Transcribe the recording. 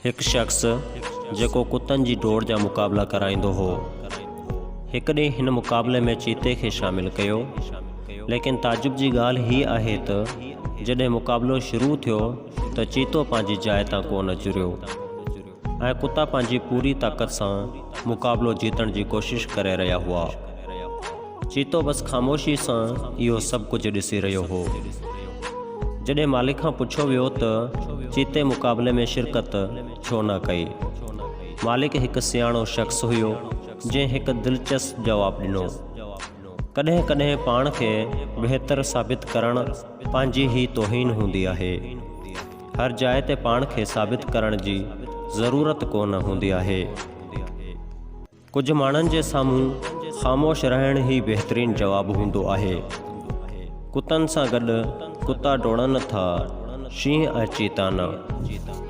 هڪ شخص جيڪو ڪتن جي ڊوڙ جا مقابلا ڪرائيندو هو. هڪ ڏينهن هن مقابلي ۾ چيتي کي شامل ڪيو. ليڪن تعجب جي ڳالهه هي آهي ته جڏهن مقابلو شروع ٿيو ته چيتو پنهنجي جاء تان ڪو نه چريو ۽ ڪتا پنهنجي پوري طاقت سان مقابلو جيتڻ جي ڪوشش ڪري رهيا هئا. چيتو بس خاموشي سان اهو سڀ ڪجهه ڏسي رهيو هو. جڏهن مالڪ کان پڇيو ويو ته چيتي مقابلي ۾ شرڪت ڇو نه ڪئي؟ مالڪ هڪ سياڻو شخص هيو جنهن هڪ دلچسپ جواب ڏنو. ڪڏهن ڪڏهن پاڻ کي بهتر ثابت ڪرڻ پنهنجي ئي توهين هوندي آهي. هر جاء تي پاڻ کي ثابت ڪرڻ جي ضرورت ڪو نه هوندي آهي. ڪجهه ماڻهن جي سامهون خاموش رهڻ ئي بهترين جواب هوندو آهي. ڪتن سان گڏ ڪتا ڊوڙن ٿا، شينهن ۽ چيتا نه.